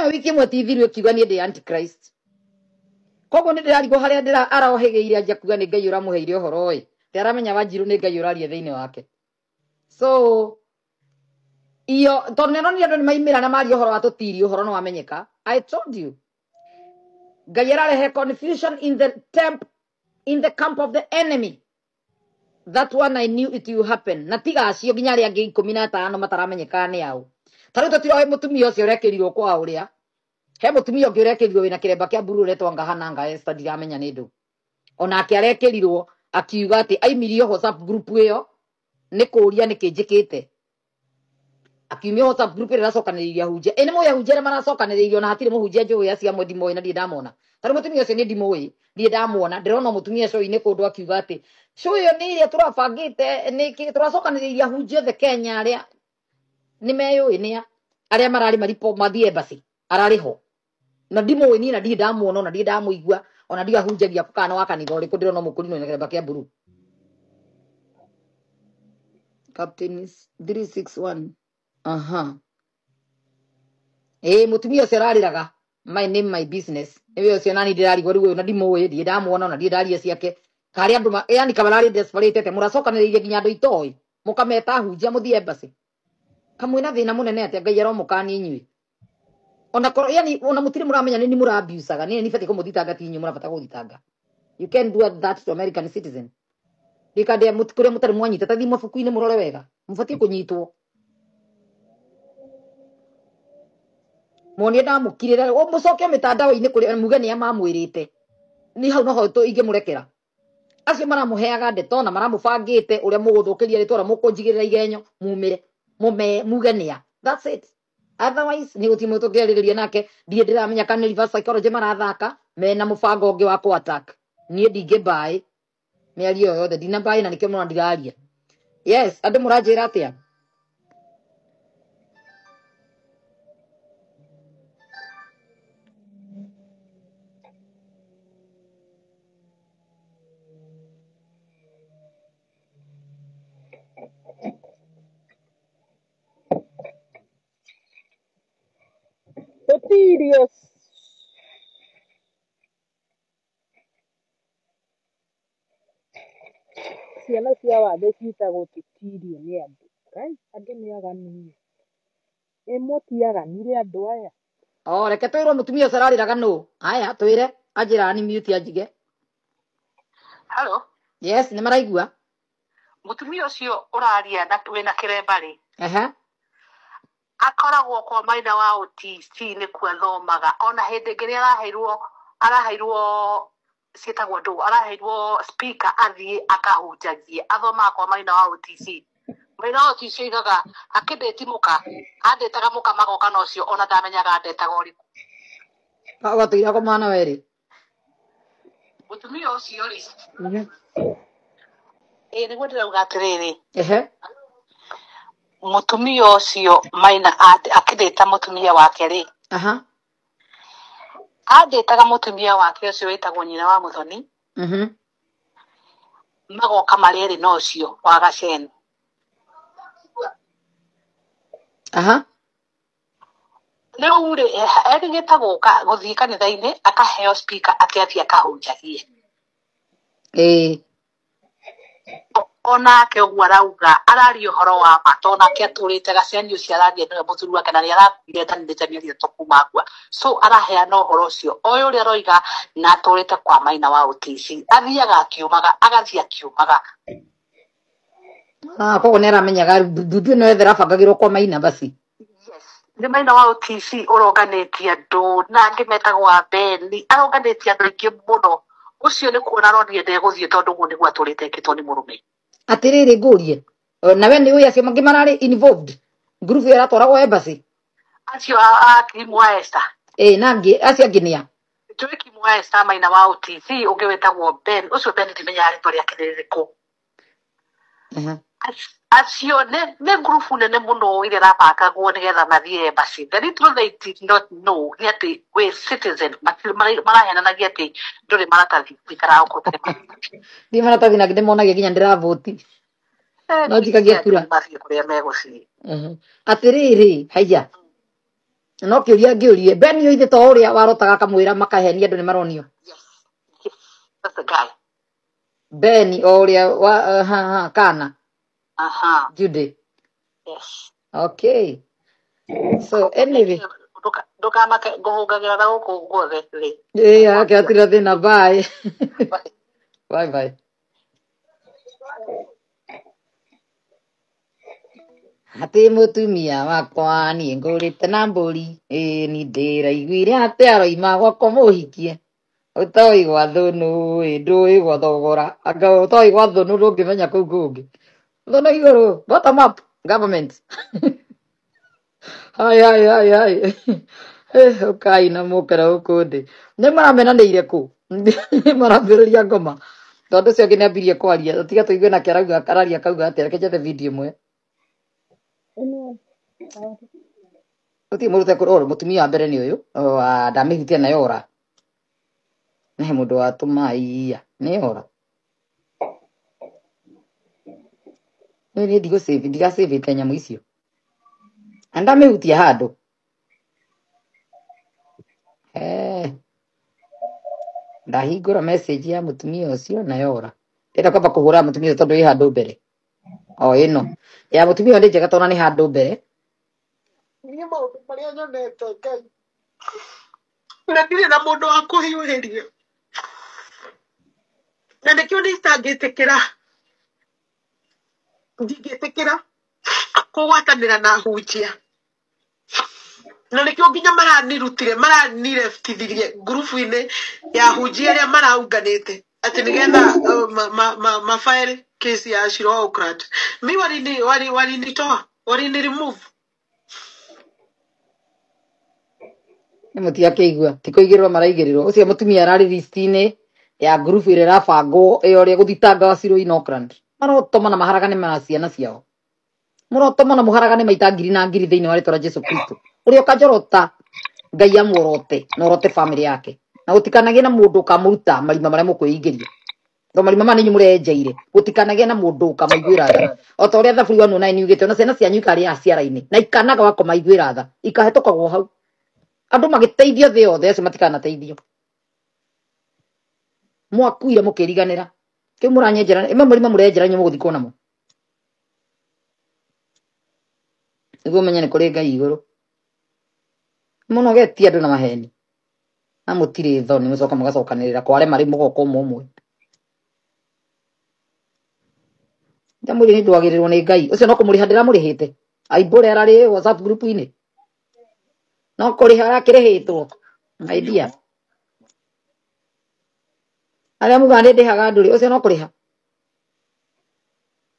ĩyo wiki ĩmwe ti thiru ĩkiuga niĩ ndĩ antichrist. Koguo nĩ ndĩrarigwo harĩa ndĩra arohĩgĩire anjia kuga nĩ Ngai ũramũheire ũhoro ĩ. Ti aramenya Wanjiru nĩ Ngai ũraria thĩinĩ wake. So iyo tondũ nĩaronire andũ nĩmaimĩra na maria ũhoro wa tũtiri ũhoro nĩwamenyeka. I told you. Ngai ararehe confusion in the temp in the camp of the enemy. That one I knew it will happen. Na tiga acio nginya arĩa angĩ 15 mataramenyeka nĩ ao. Ta rĩu tũtiroĩ mũtumia ũcio ũrekĩrirwo kwa ũrĩa. He mũtumia ũngĩ ũrekĩrirwo wĩna kĩremba kĩa mburu ũretwo Ngahana Nga Esther ndiramenya nĩ ndũ. Onake arekĩrirwo akiuga atĩ aimirio WhatsApp group ĩyo nĩ kũũria nĩkĩ njĩkĩte. Akiumia WhatsApp group ĩrĩa ĩracokanĩrĩirie ahunjia. Ĩ nĩ mũĩ ahunjia arĩa maracokanĩrĩirio na hatirĩ mũhunjia njũĩ acio amwe ndimũĩ na ndirĩ ndamona. Ta rĩu mũtumia ũcio niĩ ndimũĩ, ndirĩ ndamuona. Ndĩrona mũtumia show-inĩ kũndũ akiuga atĩ show ĩyo nĩ ĩrĩa tũrabangĩte nĩ tũracokanĩrĩirie ahunjia othe Kenya arĩa nĩ meyũĩ nĩa arĩa mararĩ maripo mathiĩ embassy ararĩ ho. Na ndimũĩ niĩ na ndirĩ ndamuona ona ndirĩ ndamũigua ona ndirĩ ahunjagia kũ kana wa kanitha ũrĩkũ ndĩrona mũkũrinũ na kĩremba kĩa mburu. Captain 361. Aha. Ĩ mũtumia ũcio ararĩraga my name my business. Nĩwe ũcio nani ndĩrarigwo rĩu ũyũ na ndimũĩ ndirĩ ndamuona ona ndirĩ ndaria ciake. Karĩa andũ yani kamararĩ desperate atĩa mũracokanĩrĩirie nginya andũ itoĩ mũkameta ahunjia mũthiĩ embassy. Kamwĩna thĩna mũnene atĩa Ngai aromũkania inyuĩ. Ona korwo yani ona mũtirĩ mũramenya nĩ mũrabiucaga nĩ nĩ batiĩ kũmũthitanga ti inyuĩ mũrabata gũthitanga. You can do that to American citizen. Ndikandĩa kũrĩa mũtarĩ mwanyita ta thiĩ mabuku-inĩ mũrore wega. Mũbatiĩ kũnyitwo. Muonie ndamũkirĩra mũcoke mĩtandao-inĩ kũrĩa muge nĩa mamwĩrĩte. Nĩ hau noho ingĩmũrekera. Acio maramũheaga ndeto na maramũbangĩte ũrĩa mũgũthũkĩria rĩtwa ũrĩa mũkũnjigĩrĩra igenyo mumĩre muge nĩa. That's it. Otherwise nĩ gũtirĩ mũndũ tũngĩarĩrĩria nake ndirĩ ndĩramenya kana nĩ reverse psychology marathaka mena mũbango ũngĩ wa kũ attack. Niĩ ndingĩmbaĩ mĩario ĩyo yothe ndinambaĩ na nĩkĩo mũrona ndiraria. Yes, andũ mũranjĩra atĩa? Tũtirio ciana cia wathe ciĩtagwo tũtirio nĩ andũ. Ngai, andũ nĩ aganu. Ĩ mũtiaganire andũ aya. O reke twĩrwo mũtumia ũcio ararĩraga nũ. Haya twĩre anjĩra ni mute anjige. Hello. Yes, nĩ maraigua. Mũtumia ũcio ũraria na wĩna kĩremba rĩ. Ehe. Akoragwo kwa maina wa OTC nĩkuo athomaga. Ona hĩndĩ ĩngĩ nĩ araheirwo ciĩtagwo ndũ, araheirwo speaker athiĩ akahunjagie. Athomaga kwa maina wa OTC. Maina wa OTC oigaga akĩndĩti mũka, andĩtaga mũka magoka na ũcio ona ndamenyaga andĩtaga ũrĩkũ. Ũgatũira kũmana werĩ. Mũtumia ũcio rĩ. Ĩ nĩguo ndĩrauga atĩrĩrĩ. Ehe. Mũtumia ũcio maina akĩndĩta mũtumia wake rĩ. Aha. Andĩtaga mũtumia wake ũcio wĩtagwo nyina wa Mũthoni. Magoka marĩ erĩ na ũcio wa Gaceni. Aha. Rĩu rĩ, erĩgĩte gũka gũthiĩ kanitha-inĩ akaheo speaker atĩ athiĩ akahunjagie. Ĩĩ. Onake ũguo arauga araria ũhoro wa ma to onake atũrĩte Gaceni ũcio araria nĩwe mũthuri wake na nĩ arakuire ndanĩrĩte mĩeri 3 kuma akua. So araheana ũhoro ũcio oĩ ũrĩa aroiga na atũrĩte kwa maina wa OTC. Athiaga akiumaga, agathiĩ akiumaga. Ah, koguo nĩ aramenyaga ndundu ĩno yothe ĩrabangagĩrwo kwa maina basi. Yes. Nĩ maina wa OTC ũronganĩtie andũ na angĩ metagwo Abeni, aronganĩtie andũ aingĩ mũno. Ũcio nĩ kuona aronire ndegũthiĩ tondũ ũguo nĩguo atũrĩte ekĩtwo nĩ mũrũme. Atĩrĩrĩ ngũrie, nawe nĩ ũĩ acio mangĩ mararĩ involved group ĩyo ĩratwaragwo embassy? Acio a Kimu wa Esther. Ĩ, na angĩ, acio angĩ nĩ a? Njũĩ Kimu wa Esther maina wa OTC, ũngĩ wĩtagwo Ben, ũcio Ben ndimenyaga rĩtwa rĩake nĩ rĩrĩkũ. Acio nĩ group nene mũno ĩrĩa ĩrabangagwo nĩgetha mathiĩ embassy. The little they did not know nĩ atĩ wĩ citizen, marahenanagia atĩ ndũrĩ maratathi ũikaraga gũkũ ũtarĩ maratathi. Ndirĩ maratathi na ndĩmonagia nginya ndĩravũti. No njikagia kura. Mathiĩ kũrĩa megũthiĩ. Atĩrĩrĩ, haiya. No kĩũria ngĩũrie Ben yo ithe to ũrĩa warotaga akamwĩra makahenia andũ nĩ maronio. Yes, yes, that's the guy. Ben o ũrĩa wa ha, ha, kana Aha, Judy. yes. Okay. So anyway, Ndũkamake ngũhũngagĩra na gũkũ guothe rĩ. ĩĩ yake hatirĩ thĩna bye. Bye bye. Atĩ mũtumia wakwa niĩ ngũrĩte na mbũri ĩĩ ni ndĩraiguire atĩ aroima gwakwa mũhikie ũtoĩ gwa thũnũ ĩ ndũĩ gwa thogora anga ũtoĩ gwa thũnũ ndũngĩmenya kũu kũngĩ thũnũ igũrũ bottom up government hai hai hai hai. Ũkai na mũkera gũkũ thĩ nĩ maramenanĩire kũ marambĩrĩria ngoma tondũ ũcio ũngĩ nĩambirie kwaria tiga tũigue nake arauga araria akauga atĩa reke njethe video ĩmwe. Anyone? Gũtirĩ mũndũ ũtekũrora mũtumia wa mbere nĩ ũyũ ndamĩhutia na yora nĩ he mũndũ watũma iya nĩ yora nĩ ndigũ ndigacĩvĩte nyamũ icio na ndamĩhutia handũ. Ndahingũra message ya mũtumia ũcio na yora ndĩrenda kwamba kũhũra mũtumia ũcio tondũ ĩ handũ mbere o ĩno ya mũtumia ũyũ nĩ njega tondũ nĩ handũ mbere. Niĩ maũndũ marĩa nyonete Ngai na ndirĩ na mũndũ wa kũhiũhĩria na nĩkĩo niĩ itangĩtĩkĩra ndingĩtĩkĩra kũgwatanĩra na hunjia na nĩkĩo nginya maranirutire maranirefutithirie ngurubu-inĩ ya hunjia arĩa maraunganĩte atĩ nĩgetha ma file case ya Shiro Auckland. Mi walinitoa walini remove. Nĩ mũtiakĩigua ti kũigĩrĩrwo maraigĩrĩrwo ũcio mũtumia ararĩ list-inĩ ya ngurubu ĩrĩa ĩrabangwo ĩyo ũrĩa gũthitanga Wacirũ in Auckland marotoma na maharagane na ciana ciao mũrotoma na mũharagane maita ngiri na ngiri thĩinĩ wa rĩtwa rĩa Jesu Kristo ũrĩa ũkanjorota Ngai amuorote na orote family yake na gũtikanagĩe na mũndũ ũkamũruta marima marĩa mũkwĩingĩria to marima maya nĩ inyuĩ mũrenjeire gũtikanagĩe na mũndũ ũkamaiguĩra tha o ta ũrĩa thaburi 109 yugĩte ona ciana cianyu ikarĩaga ciara-inĩ na ikanaga wa kũmaiguĩra tha ikahĩtũkagwo hau andũ magĩteithio thĩ yothe acio matikanateithio mwakuire mũkĩriganĩra kĩu mũranyenjera ĩmwe mũrima mũrenjera inyuĩ mũgũthikwo namo nĩguo ũmenye nĩ kũrĩ Ngai igũrũ mũnogetie andũ na maheni na mũtirĩ thoni mũcoka mũgacokanĩrĩra kware marĩ mũgoka ũmwe ũmwe ndamwĩrĩ nĩ ndwagĩrĩrwo nĩ Ngai ũcio no kũmũrĩha ndĩramũrĩhĩte aimbũ ũrĩa ararĩ WhatsApp group-inĩ no kũrĩha arakĩrĩhĩtwo my dear arĩa mugaga nĩ ndĩhaga andũ rĩ ũcio no kũrĩha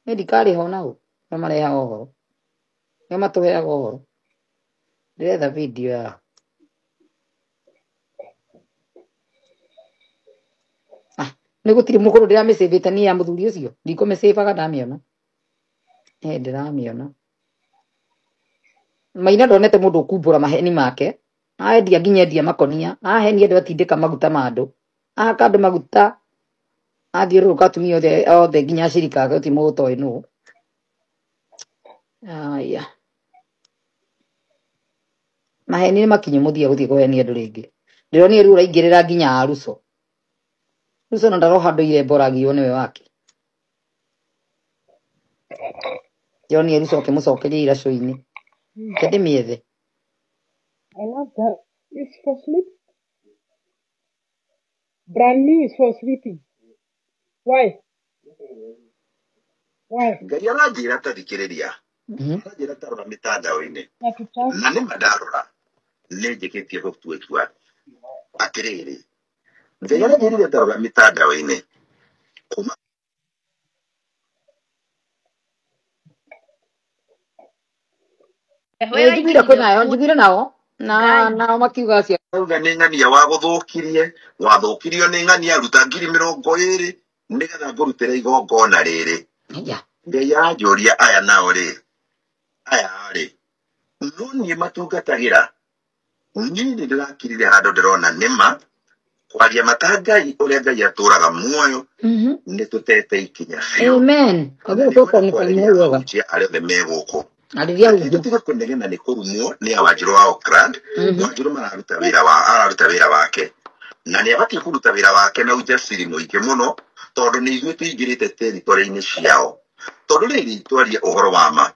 nĩ ndikarĩha ona ũ nĩo marehaga ũhoro nĩo matũheaga ũhoro ndĩretha video ya nĩ gũtirĩ mũkũrũ ndĩramĩcĩvĩte niĩ ya mũthuri ũcio ndikũmĩcĩvaga ndamĩona ndĩramĩona maina ndonete mũndũ ũkumbũra maheni make aendia nginya endia makonia ahenia andũ atindĩka maguta ma andũ ahaka andũ maguta athiũrũrũka atumia othe othe nginya acirika ake gũtirĩ mũndũ ũtoĩ nũ. Aya maheni nĩ makinyu mũthia gũthiĩ kũhenia andũ rĩngĩ ndĩronire rĩu ũraingĩrĩra nginya Ruso Ruso na ndaroha ndũire mboragio nĩwe wake ndĩronire Ruso akĩmũcokeria iracũ-inĩ reke ndĩmĩethe. I love that. It's for sleep. Brand new is for sleeping. Why? Why? Ngai aranjĩra ta thikĩrĩria aranjĩra ta rora mĩtandao-inĩ Na tutaki. na nĩma ndarora nĩ njĩkĩtie gũtua itua atĩrĩrĩ Ngai aranjĩrire ta rora mĩtandao-inĩ kuma Njiguire kwĩnayo njiguire nao na nao makiuga acio auga nĩ ng'ania wagũthũkirie wathũkirio nĩ ng'ania ruta 20,000 nĩgetha ngũrutĩre igongona rĩrĩ Aya. Ngai aranjũria aya nao rĩ aya rĩ no niĩ matungatagĩra niĩ nĩ ndĩrakirire handũ ndĩrona nĩma kwaria mata Ngai ũrĩa Ngai atũraga muoyo nĩ tũtete ikinya biũ Amen. na Ũguo ndikwenda tũkoneka kwarĩria nĩ ugaga ahunjia arĩa othe me gũkũ Arĩria Reke hunjia. tũtige kũnegena nĩ kũrumwo nĩ awanjirũ wa Auckland. Wanjirũ mararuta wĩra wa araruta wĩra wake na nĩ abatiĩ kũruta wĩra wake na ujasiri mũingĩ mũno tondũ nĩ ithuĩ tũingĩrĩte territory-inĩ ciao. Tondũ rĩrĩ twarie ũhoro wa ma,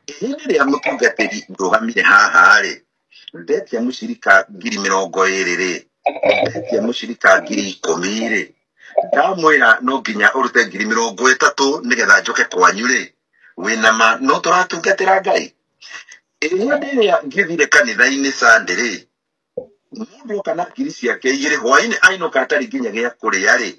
ihinda rĩa mũtungatĩri ndũgamire haha rĩ, ndetia mũcirika 20,000 rĩ, ndetia mũcirika 10,000 rĩ, ndamwĩra no nginya ũrute 30,000 nĩgetha njoke kwanyu rĩ, wĩna ma no tũratungatĩra Ngai. Hĩndĩ ĩrĩa ngĩthire kanitha-inĩ Sunday rĩ, mũndũ oka na 2,000 hwainĩ ainũka atarĩ nginya gĩa kũrĩa rĩ,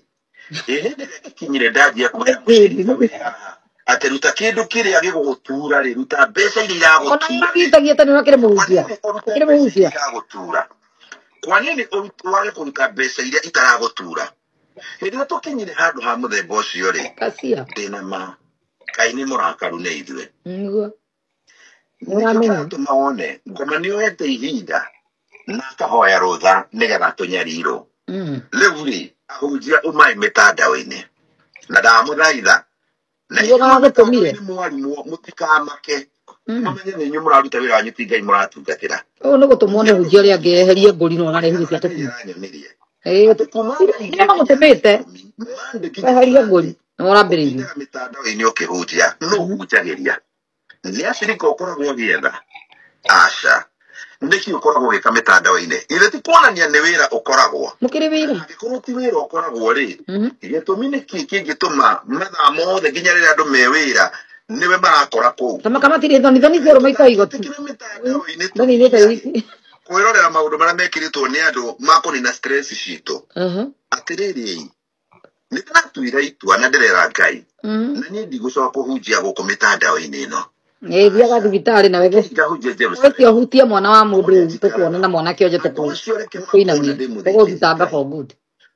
hĩndĩ ĩrĩa gĩkinyire ndanjia kwĩra mũcirika wĩ haha atĩ ruta kĩndũ kĩrĩa gĩgũgũtura rĩ, ruta mbeca iria Ona iragũtura rĩ, ũragitagia tene ũrakĩrĩ kwa mũhunjia. nini ũrute Ũkĩrĩ mbeca iria mũhunjia. iragũtura? Kwa nini wage kũruta mbeca iria itaragũtura? Hĩndĩ ĩrĩa tũkinyire handũ ha mũthemba ũcio rĩ, Kacia. ndĩna ma Ngai nĩ mũrakaru nĩ ithuĩ. Nĩguo. Nĩkĩo Nĩũramenya. kĩratũma wone ngoma nĩ oete ihinda na akahoya rũtha nĩgetha tũnyarirwo. Rĩu rĩ, ahunjia umai mĩtandao-inĩ na ndamũthaitha na Nĩguo inyuĩ magagũtũmire. mĩtandao-inĩ mwarimwo mũtikamake, mũmenye nĩ inyuĩ mũraruta wĩra wanyu ti Ngai mũratungatĩra. Ũyũ nĩ gũtũmwo nĩ Nĩ ũndũ hunjia ũrĩa angĩ eherie ngũri no ararehire cia Ngai tũkuo. aranyonirie Ĩĩ atĩ kuma thaa nĩ igĩrĩ nginya magũtũmĩte 10 Monday nginya weherie ngũri Sunday nĩ ũrambĩrĩirie. ũtindaga mĩtandao-inĩ ũkĩhunjia nũ ũhunjagĩria? Nĩ acirika ũkoragwo ũgĩetha? Aca. Nĩkĩ ũkoragwo ũgĩka mĩtandao-inĩ? Ithe ti kuonania nĩ wĩra ũkoragwo. Mũkĩrĩ wĩra. Angĩkorwo ti wĩra ũkoragwo rĩ, gĩtũmi nĩ kĩĩ kĩngĩtũma mathaa mothe nginya rĩrĩa andũ me wĩra nĩwe marakora kũu? Ta makamatirĩ thoni thoni ciarũma itoigo tu. Tũtĩkĩre mĩtandao-inĩ Thoni nĩ tũhunjagie wiki. kwĩrorera maũndũ marĩa mekĩrĩtwo nĩ andũ ma kũnina stress citũ. Atĩrĩrĩ, nĩ ndĩratuire itua na ndĩrera Ngai na niĩ ndigũcoka kũhunjia gũkũ mĩtandao-inĩ ĩno. Ĩĩ thiaga Aca. thibitarĩ na wethe. Rekei ngahunjie Weke Jerusalemu ũhutie mwana wa mũndũ kũrĩa ũyũ tũkuona njikaraga. na mwanake ũyũ Andũ acio reke makona tũkũinamia. ndĩ mũthĩnjĩri Tũgũthitanga Ngai. for good.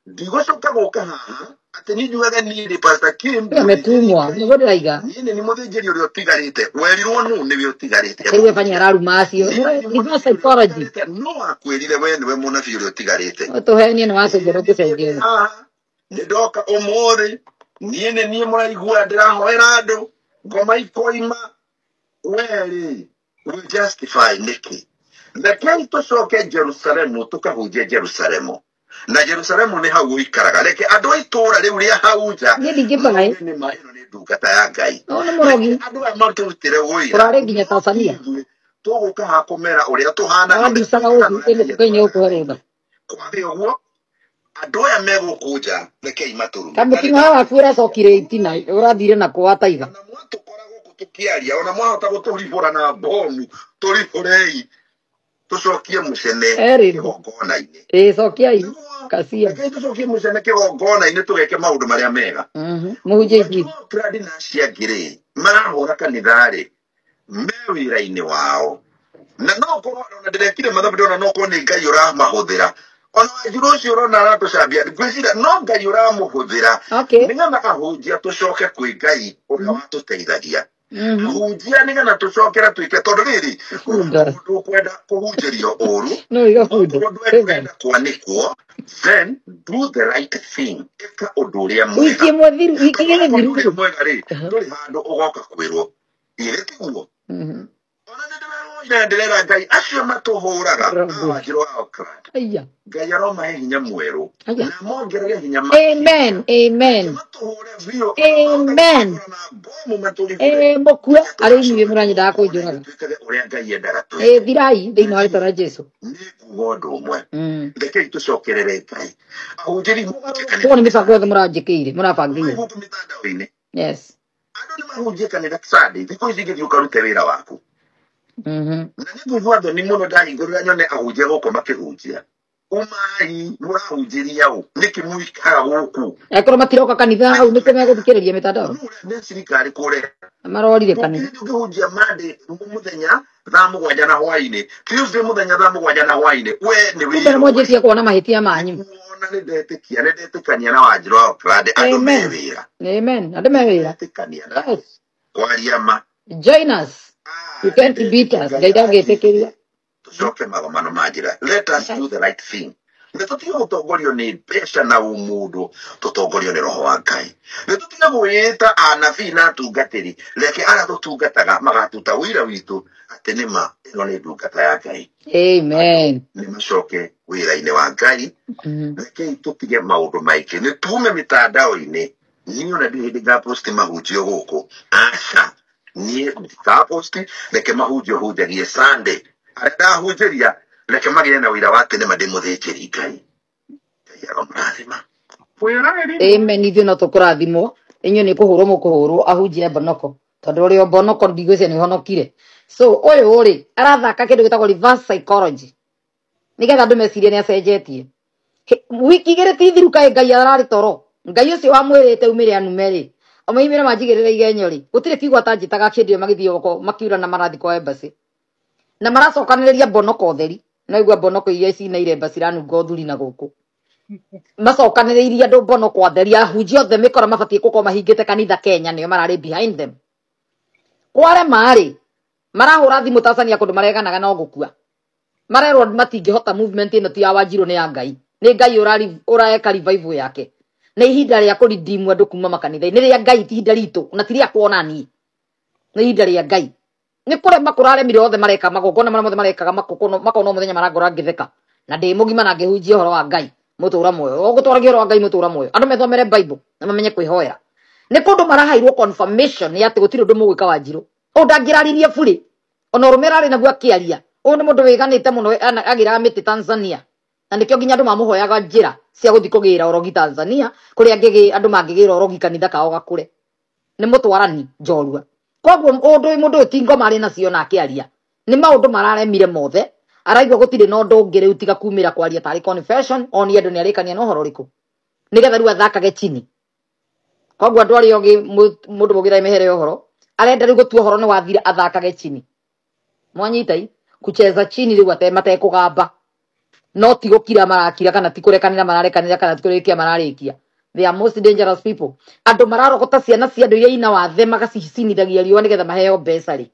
Ndigũcoka gũka haha atĩ niĩ njugaga niĩ ndĩ Pastor Kim Ũyũ mũthĩnjĩri ametumwa Ngai, nĩguo ndĩraiga. niĩ nĩ niĩ mũthĩnjĩri ũrĩa ũtigarĩte. Werirwo nũ nĩwe ũtigarĩte Rĩu Ebanya mũhunjia? araruma acio. Niĩ nĩ niĩ Reverse mũnabii ũrĩa psychology. ũtigarĩte. No wakwĩrire we nĩwe mũnabii ũrĩa ũtigarĩte. Tũhenie nĩ Ĩĩ wacenjia nĩ niĩ ndĩ tũcenjia. haha nĩ ndoka ũmũthĩ, niĩ nĩ niĩ mũraigua ndĩrahoera andũ ngoma ikoima. Werĩ we justify nĩkĩ? Rekei tũcoke Jerusalemu tũkahunjie Jerusalemu. Na Jerusalemu nĩ hau ũikaraga. Reke andũ a itũũra rĩu rĩa hau nja Niĩ ndingĩbaĩ. mauge nĩ ma ĩno nĩ ndungata ya Ngai. Ũyũ nĩ Reke mũrogi. andũ aya matũrutĩre ũira, Ũrarĩ nginya no ti Tanzania. ithuĩ tũgũka haha kũmera ũrĩa tũhana na ũrĩa Wanducaga tũikaraga gũkũ na Ngai mĩfuko-inĩ atwathaga gũkũhe rũtha. ithuĩ. Kwagĩ ũguo andũ aya megũkũ nja rekei matũrume. Na nĩ Kamũtino haha waku ũracokire itina ũrathire na kwa taiga. ona mwatũkora gũkũ tũkĩaria, ona mwahota gũtũribũra na bomu, tũribũrei tũcokie mũcene Erĩ. kĩgongona-inĩ. Ĩĩ cokiai Nĩguo kacia. rekei tũcokie mũcene kĩgongona-inĩ tũgeke maũndũ marĩa mega. Mũhunjie injiri. Wanjirũ na acio angĩ rĩ, marahũra kanitha rĩ, me wĩra-inĩ wao. Na no korwo ona ndĩrekire mathabu ndĩrona no korwo nĩ Ngai ũramahũthĩra. Ona Wanjirũ ũcio ũrona aratũcambia, ngwĩciria no Ngai ũramũhũthĩra Okay. nĩgetha ahunjia tũcoke kwĩ Ngai ũrĩa watũteithagia. Ahunjia nĩgetha tũcokere twĩke tondũ rĩrĩ, Bunda. mũndũ ũkwenda kũhunjĩrio ũru, No iga bunda. okorwo ndũkwenda kwanĩkwo, then do the right thing. Ĩka ũndũ ũrĩa mwega. Wikie mwethiru, wikie Tondũ weka ũndũ gĩthiru. ũrĩa mwega rĩ, ndũrĩ handũ ũgoka kwĩrwo. Githĩ tiguo? Ona nĩ ndĩrahoire ndĩrera Ngai acio matũhũraga Rubbish. Wanjirũ wa Auckland. Aya. Ngai aromahe hinya mwerũ Aya. na mongerere hinya makĩria. Amen. Amen. Reke matũhũre biũ ona mahota Amen. gũtũhũra na bomu matũribũre. Ĩĩ mũkue Reke arĩ inyuĩ tũgacoka mũranyendaga kĩgongona-inĩ kũnjũraga. twĩkage ũrĩa Ngai endaga Ĩĩ twĩke. thirai Na thĩinĩ wa niĩ rĩtwa rĩa Jesu. nĩ nguga ũndũ ũmwe, rekei tũcokerere Ngai. Ahunjĩri mũhunjie Koguo kanitha nĩ mĩbango yothe Sunday, mũranjĩkĩire umai mũrabangĩire. gũkũ mĩtandao-inĩ. Yes. Andũ nĩ mahunjie kanitha Sunday, thikũ ici ingĩthiĩ ũkarute wĩra waku. Na nĩ ngũigua thoni mũno ndahingũrĩra nyone ahunjia gũkũ makĩhunjia. Umai mũrahunjĩria ũ? Nĩkĩ mũikaraga gũkũ? Angĩkorwo matiroka kanitha hau nĩkĩo megũthikĩrĩria mĩtandao. Nũ ũrĩa nĩ thirikari kũrehe Marorire kanitha. ndũngĩthiĩ ũkĩhunjia Monday mũthenya thaa 7 na hwainĩ, Tuesday mũthenya thaa 7 na hwainĩ, we nĩ Kumbe nĩ wĩra mwanjĩtie ũrĩkũ? kuona mahĩtia manyu. Nĩkuona nĩ ndetĩkia, nĩ ndetĩkania na Wanjirũ wa Auckland andũ me Amen. wĩra. Amen. Andũ me Nĩ wĩra. ndetĩkania na Yes. kwaria ma. Join us. You Nĩ can't beat ndetĩkia us. Ngai Ngai ndangĩtĩkĩria. aranjĩrire tũcoke magomano ma njĩra. Let us do the right thing. Nĩ tũtige gũtongorio nĩ mbeca na ũmũndũ, tũtongorio nĩ roho wa Ngai. Nĩ tũtige gwĩta anabii na atungatĩri, reke arĩa tũtungataga magatuta wĩra witũ atĩ nĩma ĩno nĩ ndungata ya Ngai. Andũ Amen. nĩ macoke wĩra-inĩ wa Ngai. Rekei tũtige maũndũ maingĩ, nĩ tume mĩtandao-inĩ. Niĩ ona ndirĩ hĩndĩ ngaposti mahunjio gũkũ, aca, niĩ ndikaposti. Reke mahunjio hunjagie Sunday, arĩa ndahunjĩria reke magĩe na wĩra wa atĩ nĩma ndĩ mũthĩnjĩri Ngai. Ngai aromũrathima. Mwĩroreri Amen. Ithuĩ no tũkũrathimwo, inyuĩ nĩ kũhũrwo mũkũhũrwo ahunjia mbonoko, tondũ ũrĩ o mbonoko ndigwĩciria nĩ ũhonokire. So ũyũ rĩ arathaka kĩndũ gĩtagwo reverse psychology nĩgetha andũ mecirie nĩ acenjetie. Wiki igĩrĩ ti thiru, kaĩ Ngai ararĩ toro? Ngai ũcio wamwĩrĩte umĩre anume rĩ, omoimĩre manjigĩrĩre igenyo rĩ, gũtirĩ kiugo atanjĩtaga kĩndĩ ĩyo magĩthiĩ goko makiura na marathiĩ kwa embassy na maracokanĩrĩria mbonoko theri. Naigua mbonoko iria cinaire embassy iranunga ũthuri na gũkũ macokanĩrĩirie andũ mbonoko atheri, ahunjia othe mĩkora mabatiĩ gũkorwo mahingĩte kanitha Kenya nĩo mararĩ behind them. Kwarema rĩ, marahũra thimũ Tanzania kũndũ mareganaga no gũkua, marerwo matingĩhota. Movement ĩno ti ya Wanjirũ, nĩ ya Ngai, nĩ Ngai ũraeka revival yake. Nĩ ihinda rĩa kũridimu andũ kuma makanitha-inĩ, nĩ rĩa Ngai, ti ihinda ritũ na ti rĩa kuona niĩ, nĩ ihinda rĩa Ngai. Nĩ kũrema kũraremire othe mareka magongona marĩa mothe marekaga, makona mũthenya marangora ngĩtheka na ndĩ mũgima na ngĩhunjia ũhoro wa Ngai mũtũra muoyo, o gũtwaragia ũhoro wa Ngai mũtũra muoyo. Andũ methomere Bible na mamenye kwĩhoera. Nĩ kũndũ maraheirwo confirmation ya atĩ gũtirĩ ũndũ mũgwĩka Wanjirũ. Ũũ ndangĩraririe burĩ, ona ũrũme ararĩ naguo akĩaria. Ũyũ nĩ mũndũ wĩganĩte mũno, agĩraga mĩtĩ Tanzania, na nĩkĩo nginya andũ mamũhoyaga njĩra cia gũthiĩ kũgĩra ũrogi Tanzania, kũrĩa andũ mangĩgĩra ũrogi kanitha kao gakũre. Nĩ mũtwarani njorua. Koguo ũndũ mũndũ ũyũ ti ngoma arĩ nacio na akĩaria, nĩ maũndũ mararemire mothe. Araigua gũtirĩ na ũndũ ũngĩ rĩu tiga kumĩra kwaria tarĩ confession, oni andũ nĩ arĩkania na ũhoro ũrĩkũ, nĩgetha rĩu athakage chini. Koguo andũ arĩa ogĩ, mũndũ mũgĩra mehere ũhoro arenda rĩu gũtua ũhoro nĩ wathira, athakage chini. Mwanyitai kucheza chini rĩu ate matekũgamba, no ti gũkira marakira, kana ti kũrekanĩra mararekanĩra, kana ti kũrĩkia mararĩkia. They are most dangerous people. Andũ mararogota ciana cia andũ iria ina wathe magacicinithagia riũa nĩgetha maheo mbeca rĩ.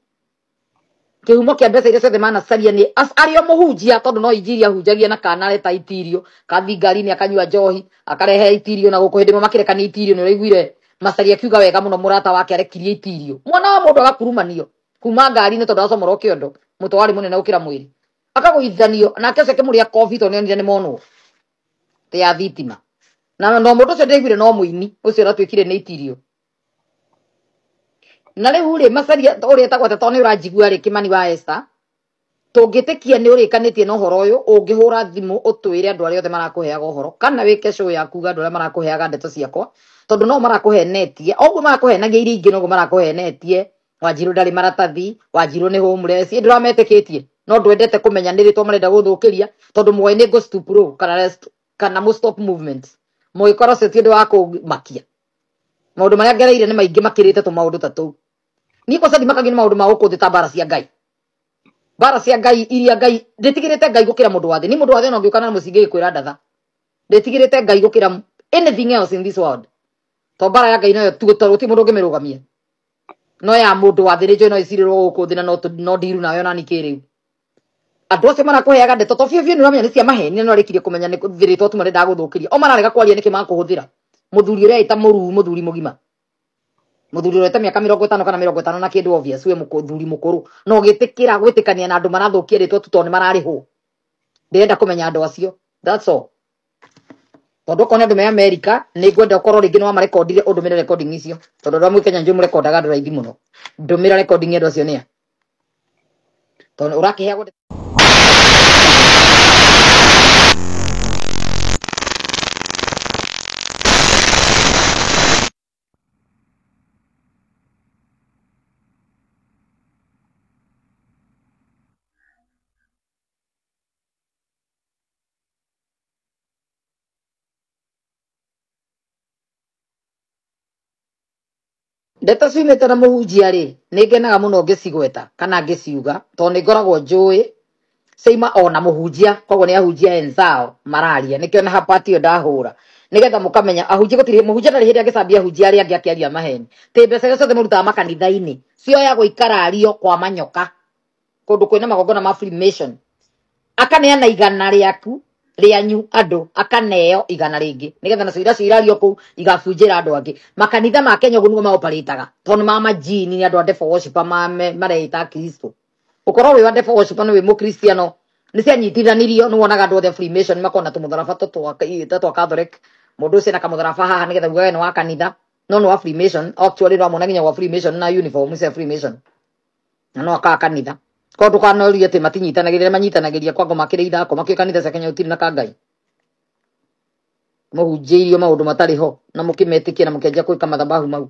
Kĩhumo kĩa mbeca iria ciothe manacaria nĩ arĩ o mũhunjia, tondũ no injiri ahunjagia na kana areta itirio, kathi ngari-inĩ akanyua njohi akarehe itirio na gũkũ hĩndĩ ĩmwe makĩrekania itirio. Nĩ ũraiguire Macaria akiuga wega mũno, mũrata wake arekirie itirio, mwana wa mũndũ agakurumanio kuma ngari-inĩ tondũ acomorwo kĩondo, mũtwe warĩ mũnene gũkĩra mwĩrĩ, akagũithanio nake ũcio akĩmũrĩa kobi tondũ nĩonire nĩ monwo tĩ ya thitima. Na no mũndũ ũcio ndĩaiguire no mũini ũcio ũratuĩkire nĩ itirio. Na rĩu rĩ, Macaria ũrĩa etagwo atĩa, tondũ nĩ ũranjigua rĩ, Kĩmani wa Esther, tũngĩtĩkia nĩ ũrĩkanĩtie na ũhoro ũyũ, ũngĩhũra thimũ ũtwĩre andũ arĩa othe marakũheaga ũhoro, kana wĩke show yaku uge andũ arĩa marakũheaga ndeto ciakwa, tondũ no marakũhenetie. Oguo marakũhenagia iria ingĩ, noguo marakũhenetie. Wanjirũ ndarĩ maratathi, Wanjirũ nĩ homeless, ĩ ndũrametĩkĩtie, no ndwendete kũmenya nĩ rĩtwa marenda gũthũkĩria, tondũ mũĩ nĩ ngũ stoop low kana rest, kana mũ stop movement. Mũgĩkora ũcio ti ũndũ wa kũmakia. Maũndũ marĩa ngereire nĩ maingĩ makĩrĩte tũmaũndũ ta tũu. Niĩ kwanza ndimakagio nĩ maũndũ ma gũkũ thĩ ta mbara cia Ngai. Mbara cia Ngai iria Ngai ndĩtigĩrĩte Ngai gũkĩra mũndũ wa thĩ. Niĩ mũndũ wa thĩ ona ũngĩũka na mũcinga gĩkwĩra ndatha, ndĩtigĩrĩte Ngai gũkĩra anything else in this world. To mbara ya Ngai nayo tu gũtirĩ mũndũ ũngĩmĩrũgamia. No ya mũndũ wa thĩ nĩ njũĩ no ĩcirĩrwo gũkũ thĩ na no ndiru nayo nani kĩrĩu. Andũ acio marakũheaga ndeto to biũ biũ nĩ ũramenya nĩ cia maheni, na nĩ kũmenya nĩ thĩrĩtwo tu marenda gũthũkĩria. O mararega kwaria nĩkĩ makũhũthĩra. Mũthuri ũrĩa ĩta mũruu, mũthuri mũgima, mũthuri ũrĩa mĩaka 50 kana 50 na kĩndũ, obvious we mũthuri mũkũrũ, no ũgĩtĩkĩra gwĩtĩkania na andũ marathũkia rĩtwa tu tondũ nĩ mararĩhwo. Ndĩrenda kũmenya andũ acio, that's all. Tondũ okorwo nĩ andũ me America, nĩ ngwenda ũkorwo rĩngĩ nĩ wamarekondire, ũndũmĩre recording icio, tondũ andũ amwe Kenya njũĩ mũrekondaga andũ raithi mũno. Ndũmĩra recording ya andũ acio nĩa, tondũ ũrakĩheagwo ndeto ciumĩte na mũhunjia rĩ, nĩ ngenaga mũno ngĩcigweta kana ngĩciuga, tondũ nĩ ngoragwo njũĩ ciaima ona mũhunjia, koguo nĩ ahunjia enzao mararia. Nĩkĩo na hapati ĩyo ndahũra, nĩgetha mũkamenya ahunjia gũtirĩ mũhunjia ndarĩ hĩndĩ angĩcambia ahunjia arĩa angĩ akĩaria maheni. Tĩ mbeca iria ciothe mũrutaga makanitha-inĩ cioyagwo ikarario kwa manyoka kũndũ kwĩna magongona ma Freemason, akaneana igana rĩaku rĩanyu andũ akaneo igana rĩngĩ nĩgetha nacio iracio irario kũu igabunjĩra andũ angĩ. Makanitha ma Kenya ũguo nĩguo maoparĩtaga tondũ nĩ ma majini, nĩ andũ a devil worshiper mareĩta Kristo. Ũkorwo wĩ wa devil worshiper nĩ wĩ mũkristiano nĩ cianyitithanirio, nĩ wonaga andũ othe a Freemason makona tũmũtharaba twa Catholic, mũndũ ũcio na kamũtharaba haha nĩgetha uge we nĩ wa kanitha, no nĩ wa Freemason. Actually ndwamwona nginya gwa Freemason na uniform cia Freemason na no akaa kanitha. Korwo ndũkanorie atĩ matinyitanagĩria, manyitanagĩria kwa ngoma kĩrĩ ithako makĩo kanitha cia Kenya gũtirĩ na kangai mũhunjĩirio maũndũ matarĩ ho na mũkĩmetĩkia na mũkĩanjia gwĩka mathabahu mau.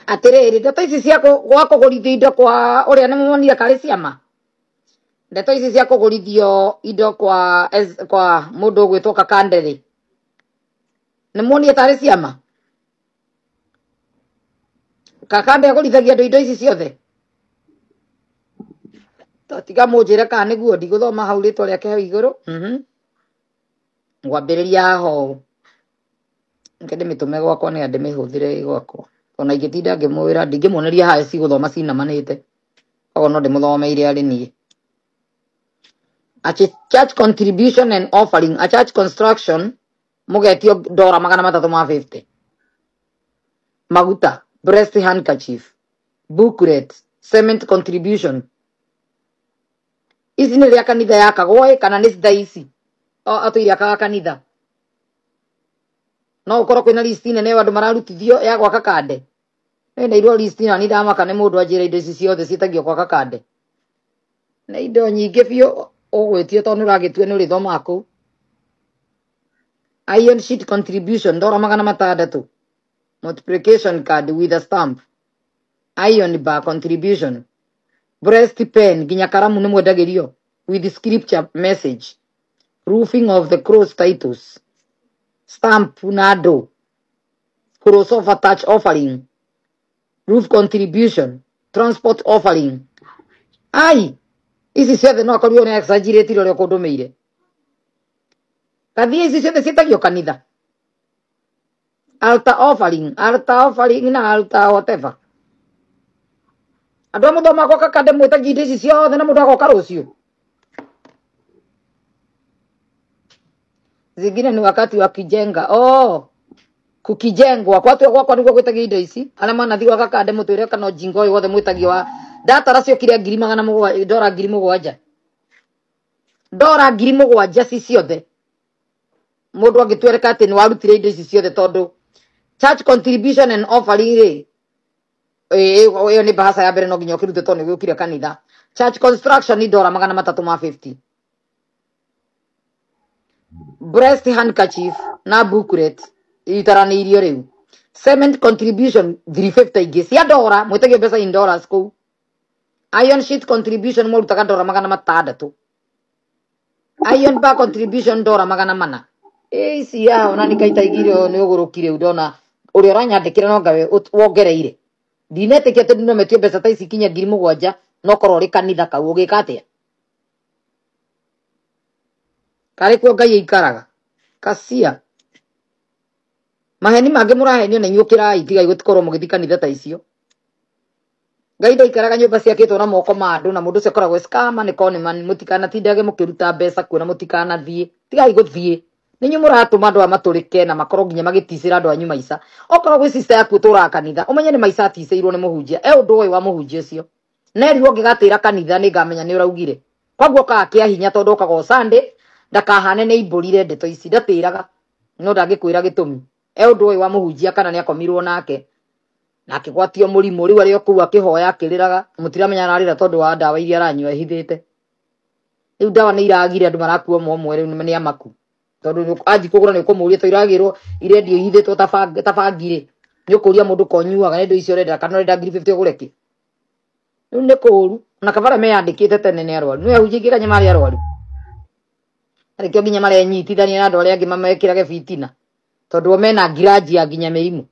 Atĩrĩrĩ, ndeto ici cia gwa kũgũrithio indo kwa ũrĩa nĩ muonire karĩ ciama, ndeto ici cia kũgũrithio indo kwa kwa mũndũ ũgwĩtwo Kakande rĩ, nĩ muonire tarĩ ciama? Kakande agũrithagia andũ indo ici ciothe? Tiga mũnjĩre kana nĩguo, ndigũthoma hau rĩtwa rĩake hau igũrũ. Ngwambĩrĩria haha ũũ, reke ndĩmĩtũme gwakwa nĩgetha ndĩmĩhũthĩre ĩ gwakwa. Ona ingĩtinda ngĩmwĩra ndingĩmuoneria haha cigũthoma cinamanĩte, koguo no ndĩmũthomeire arĩ niĩ. A church contribution and offering, a church construction, mũgetio ndora 350, maguta, breast handkerchief, booklet, cement contribution. Ici nĩ rĩa kanitha yakagwo ĩ kana nĩ thaa ici atũire akaga kanitha? No ũkorwo kwĩna list nene andũ mararutithio ya gwaka kande. Nĩ list na ndamaka nĩ mũndũ anjĩra indo ici ciothe ciĩtagio gwaka kande. Nĩ indo nyingĩ biũ ũgwĩtio tondũ nĩ ũragĩtua nĩ ũrĩthomaga kũu. Iron sheet contribution ndora 600, multiplication card with a stamp, iron bar contribution, breast pen nginya karamu nĩ mwendagĩrio with scripture message, roofing of the cross titles, stamp na andũ, crossover touch offering, roof contribution. Transport offering. Ai, ici ciothe no akorirwo nĩ exaggerate ũrĩa ũkũndũmĩire. Kathie ici ciothe ciĩtagio kanitha. Altar offering, altar offering na altar whatever. Andũ a mũthoma gwa kakande mwĩtagia indo ici ciothe na mũndũ agoka rũciũ. Zingine ni wakati wa kijenga. Oh, kukijengwa kwatwa gwakwa niguo gwĩtagio indo ici. Arĩa manathiĩ gwa kakande mũtwĩre kana ũjinga ũyũ wothe mwĩtagio wa ndatara ciokire ngiri magana mũgwanja, ndora 7,000. Ndora 7,000 ci ciothe. Mũndũ angĩtwereka atĩ nĩ warutire indo ici ciothe tondũ church contribution and offering rĩ, ĩyo nĩ bahasa ya mbere no nginya ũkĩrute tondũ nĩ gũkire kanitha. Church construction ni ndora 350. Breast handkerchief na booklet itaranĩirio rĩu. Cement contribution 350 ingĩ cia ndora, mwĩtagio mbeca in dollars kũu. Iron sheet contribution mũrutaga ndora 600. Iron bar contribution ndora 400. Ici yao na nikaitaigire nĩ ũgũrũki rĩu ndona ũrĩa ũranyandĩkĩra no ngawe wongereire. Ndinetĩkia atĩ no metio mbeca ta ici kinya 7,000 no korwo ũrĩ kanitha kau ũgĩka atĩa? Karĩ kuo Ngai aikaraga. Kacia. Maheni mangĩ mũrahenio na inyuĩ ũkĩrai tigai gũtikorwo mũgĩthiĩ kanitha ta icio. Ngai ndaikaraga nyũmba ciakĩtwo na moko ma andũ na mũndũ ũcio akoragwo scammer nĩ conman mũtikanatindage mũkĩruta mbeca kuo na mũtikanathiĩ. Tigai gũthiĩ. Nĩ inyuĩ mũratũma andũ aya matũrĩke na makorwo nginya magĩticĩra andũ anyu maica. Okorwo gwĩ sister yaku ũtũraga kanitha, ũmenye nĩ maica aticĩirwo nĩ mũhunjia. E ũndũ ũyũ wa mũhunjia ũcio. Na erirwo ũngĩgatĩra kanitha nĩ ngamenya nĩ ũraugire. Koguo okaga kĩa hinya tondũ okaga o Sunday ndakahane nĩ imbũrire ndeto ici ndatĩraga. No ndangĩkwĩra gĩtũmi. E ũndũ ũyũ wa mũhunjia kana nĩ akomirwo nake na akĩgwatio mũrimũ rĩu arĩ o kũu akĩhoya akĩrĩraga mũtiramenya ararĩra tondũ wa ndawa iria aranyua ehithĩte. Rĩu ndawa nĩ iragire andũ marakua ũmwe ũmwe rĩu nĩ amaku. Tondũ anji kũgũra nĩ ũkũmũria to iragĩrwo irendio ihithĩtwo ta bangi rĩ. Nĩ ũkũria mũndũ konyuaga nĩ indo icio ũrenda kana ũrenda 50,000 ũgũre kĩ. Rĩu nĩ kũũru na kabara meyandĩkĩte tene nĩ arwaru. Nĩ ahunjia aingĩ kanya marĩ arwaru. Arĩkĩo nginya marenyitithania na andũ arĩa angĩ mamekĩrage bitina. Tondũ o mena ngiranji ya nginya mĩrimũ.